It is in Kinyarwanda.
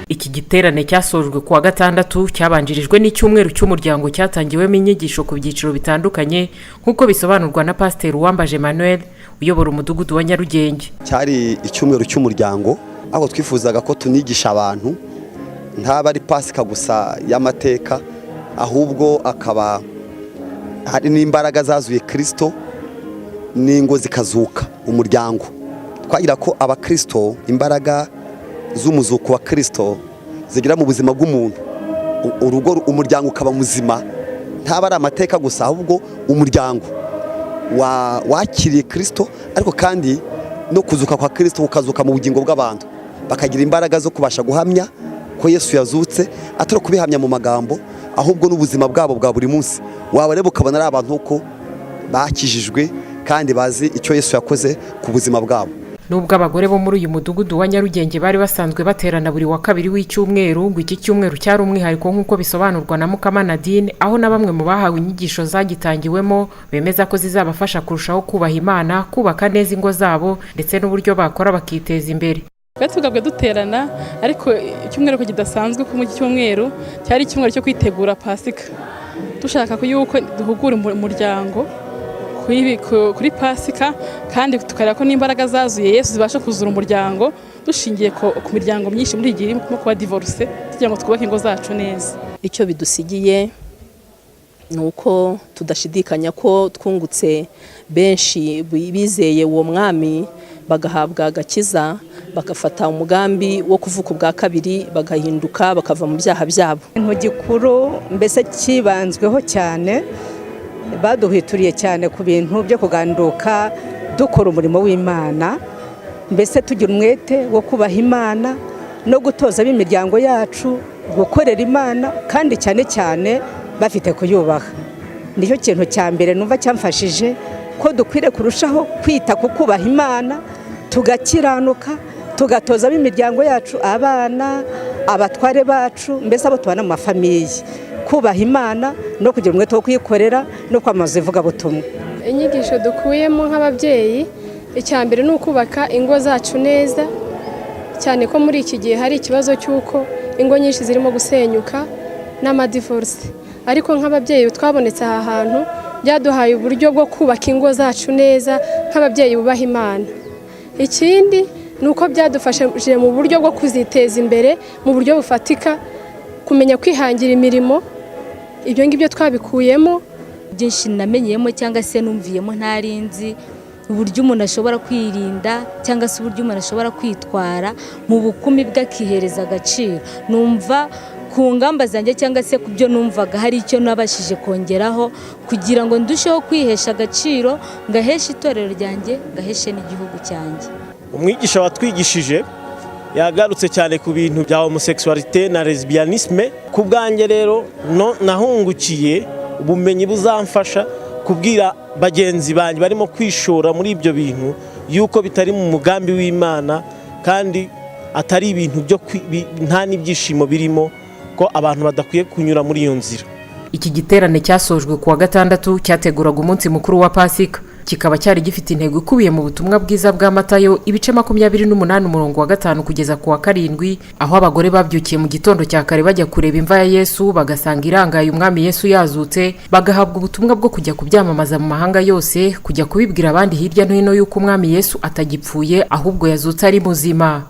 Iki giterane cyasojwe kuwa gatandatu, cyabanjirijwe n'icyumweru cy'umuryango cyatangiwemo inyigisho ku byiciro bitandukanye, nk'uko bisobanurwa na Pasiteri Uwambaje Emmanuel uyobora umudugudu wa Nyarugenge. Cyari icyumweru cy'umuryango, aho twifuzaga ko tunigisha abantu, ntaba ari Pasika gusa y'amateka, ahubwo akaba hari n'imbaraga zazuye Kirisito n'ingo zikazuka, umuryango. Twagira ko abakirisito imbaraga z'umuzuko wa Kirisito zigira mu buzima bw'umuntu, urugo, umuryango ukaba muzima, ntaba ari amateka gusa, ahubwo umuryango wakiriye Kirisito, ariko kandi no kuzuka kwa Kirisito kukazuka mu bugingo bw'abantu, bakagira imbaraga zo kubasha guhamya ko Yesu yazutse, atari kubihamya mu magambo, ahubwo n'ubuzima bwabo bwa buri munsi wabareba ukabona ari abantu ko bakijijwe kandi bazi icyo Yesu yakoze ku buzima bwabo. Nubwo abagore bo muri uyu mudugudu wa Nyarugenge bari basanzwe baterana buri wa kabiri w'icyumweru, ngo iki cyumweru cyari umwihariko, nk'uko bisobanurwa na Mukama Nadine, aho na bamwe mu bahawe inyigisho zagitangiwemo bemeza ko zizabafasha kurushaho kubaha Imana, kubaka neza ingo zabo, ndetse n'uburyo bakora bakiteza imbere. Twari tugabwe duterana, ariko icyumweru ko kidasanzwe, ko muri iki cyumweru cyari icyumweru cyo kwitegura Pasika, dushaka yuko duhugura umuryango kuri Pasika, kandi tukareba ko n'imbaraga zazuye Yesu zibasha kuzura umuryango, dushingiye ku miryango myinshi muri iyi gihe irimo kuba divorce, tugira ngo twubake ingo zacu neza. Icyo bidusigiye ni uko tudashidikanya ko twungutse benshi bizeye uwo mwami, bagahabwa agakiza, bagafata umugambi wo kuvuka ubwa kabiri, bagahinduka, bakava mu byaha byabo. Ikintu gikuru mbese kibanzweho cyane, baduhwituriye cyane ku bintu byo kuganduka, dukora umurimo w'Imana, mbese tugira umwete wo kubaha Imana no gutoza ab'imiryango yacu gukorera Imana, kandi cyane cyane bafite kuyubaha. Nicyo kintu cya mbere numva cyamfashije, ko dukwiriye kurushaho kwita ku kubaha Imana, tugakiranuka, tugatoza ab'imiryango yacu, abana, abatware bacu, mbese abo tubana mu mafamille, kubaha Imana no kugira umwete wo kuyikorera no kwamamaza ivugabutumwa. Inyigisho dukuyemo nk'ababyeyi, icya mbere ni ukubaka ingo zacu neza, cyane ko muri iki gihe hari ikibazo cy'uko ingo nyinshi zirimo gusenyuka n'amadivorce. Ariko nk'ababyeyi twabonetse aha hantu, byaduhaye uburyo bwo kubaka ingo zacu neza nk'ababyeyi bubaha Imana. Ikindi ni uko byadufashije mu buryo bwo kuziteza imbere mu buryo bufatika, kumenya kwihangira imirimo. Ibyo ngibyo twabikuyemo. Byinshi namenyeyemo cyangwa se numviyemo ntarinzi, uburyo umuntu ashobora kwirinda cyangwa se uburyo umuntu ashobora kwitwara mu bukumi bwe, akihereza agaciro. Numva ku ngamba zanjye cyangwa se ku byo numvaga, hari icyo nabashije kongeraho kugira ngo ndusheho kwihesha agaciro, ngaheshe itorero ryanjye, ngaheshe n'igihugu cyanjye. Umwigisha watwigishije yagarutse cyane ku bintu bya homosexualité na lesbianisme. Ku bwanjye rero nahungukiye ubumenyi buzamfasha kubwira bagenzi banjye barimo kwishora muri ibyo bintu yuko bitari mu mugambi w'Imana, kandi atari ibintu byo nta n'ibyishimo birimo, ko abantu badakwiye kunyura muri iyo nzira. Iki giterane cyasojwe kuwa gatandatu cyateguraga umunsi mukuru wa Pasika, kikaba cyari gifite intego ikubiye mu butumwa bwiza bwa Matayo, ibice 28, umurongo wa 5 kugeza ku wa 7, aho abagore babyukiye mu gitondo cya kare bajya kureba imva ya Yesu, bagasanga irangaye, Umwami Yesu yazutse, bagahabwa ubutumwa bwo kujya kubyamamaza mu mahanga yose, kujya kubibwira abandi hirya no hino yuko Umwami Yesu atagipfuye, ahubwo yazutse ari muzima.